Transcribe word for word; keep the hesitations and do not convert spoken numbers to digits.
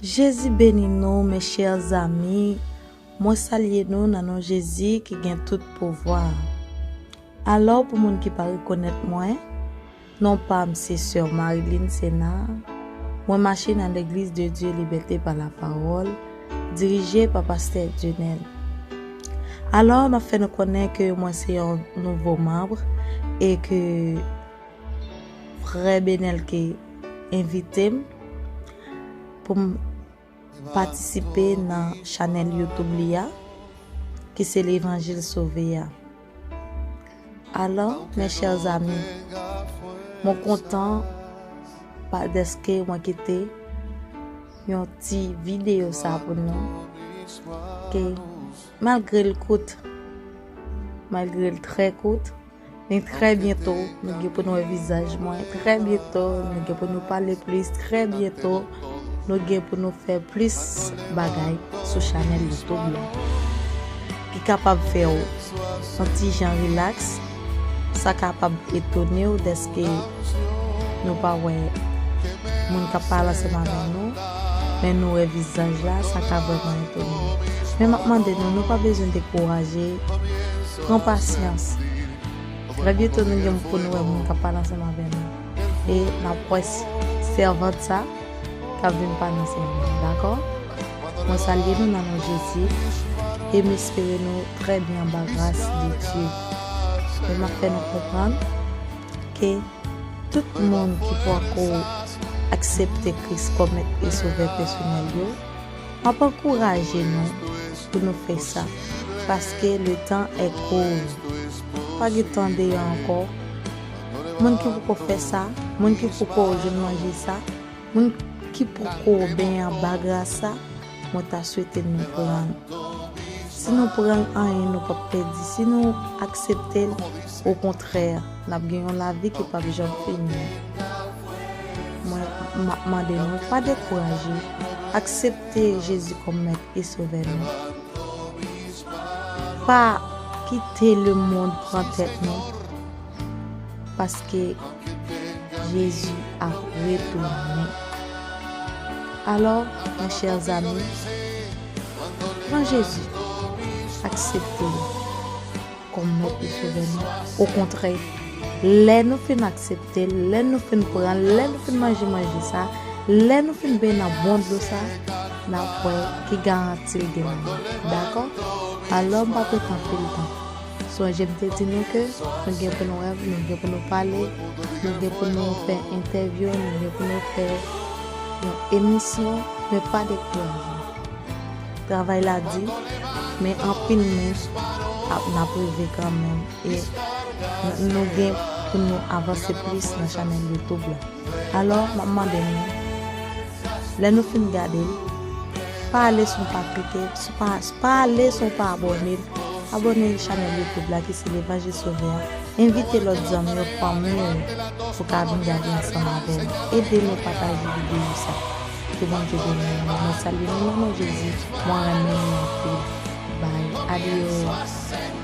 Jezi beni nou, mes chers amis. Mwen salye nou nan non Jezi ki gen tout pouvwa. Alò, pou moun ki pa rekonèt mwen, non pa m se Sè Marilyn Senard. Mwen mache nan Legliz de Dye Libète pa Lapawòl, dirije pa Pastè Dionel. Alò, m ap fè nou konnen ke mwen se yon nouvo manm e ke Frè Benel ki envite m pou m patisipe nan chanèl YouTube li a, ki se Levanjil Sove a. Alò, mes chers amis, mwen kontan pa dèske mwen kite yon ti videyo sa pou nou, ke malgre l kout, malgre l trè kout, men trè byento, nou gen pou nou wè vizaj mwen. Trè byento, nou gen pou nou pale plis. Trè byento, nou gen pou nou fè plis bagay sou chanèl YouTube la, ki kapab fè w yon ti jan rilaks. Sa kapab etone w dèske nou pa wè moun k ap pale ansanm avè nou, men nou wè vizaj la, sa ka vrèman etone w. Men m ap mande nou, nou pa bezwen dekouraje. Pran pasyans. Trè byento nou gen pou nou wè moun k ap pale ansanm avè nou. E n ap wè sèvant sa k ap vin pale ansanm avè nou. Dakò? Mwen salye nou nan non Jezi e m espere nou trè byen anba gras de Dye. E m ap fè nou konprann ke tout moun ki poko aksepte Kris kòm Mèt e Sovè pèsonèl yo, m ap ankouraje nou pou nou fè sa, paske le temps est court. Pa gen tan deyò ankò. Moun ki poko fè sa, moun ki poko jwenn manje sa, moun ki poko benyen anba gras sa, mwen ta swete nou pran l. Si nou pran l, anyen nou p ap pèdi. Si nou aksepte l, okontrè, n ap gen yon lavi ki p ap janm fini. Mwen, m ap mande nou, pa dekouraje. Aksepte Jezi kòm Mèt e Sovè nou. Pa kite lemonn pran tèt nou, paske Jezi ap retounen. Alò, mes chers amis, pran Jezi, aksepte l kòm Mèt e Sovè nou. Okontrè, lè nou fin aksepte l, lè nou fin pran l, lè nou fin manje manje sa, lè nou fin benyen nan bon dlo sa, n ap wè ki garanti l gen nan nou. Dakò? Alò, m p ap ret anpil tan. Sonje m te di nou ke nou gen pou nou wè, nou gen pou nou pale, nou gen pou nou fè entèvyou, nou gen pou nou fè yon emisyon, men pa dekouraje. Travay la di, men anpil men ap, n ap rive kanmenm. E n-, nou gen pou nou avanse plis nan chanèl YouTube la. Alò, m ap mande nou, lè nou fin gade l, pa ale san w pa klike, pa, pa ale san w pa abòne. Abòne chanèl YouTube la ki se Levanjil Sove a. Envite lòt zanmi w, fanmi w pou ka vin gade ansanm avè nou. Ede nou pataje videyo sa. Ke Bondye beni nou. Mwen salye nou nan non Jezi. Mwen renmen nou anpil. Bye. Adios.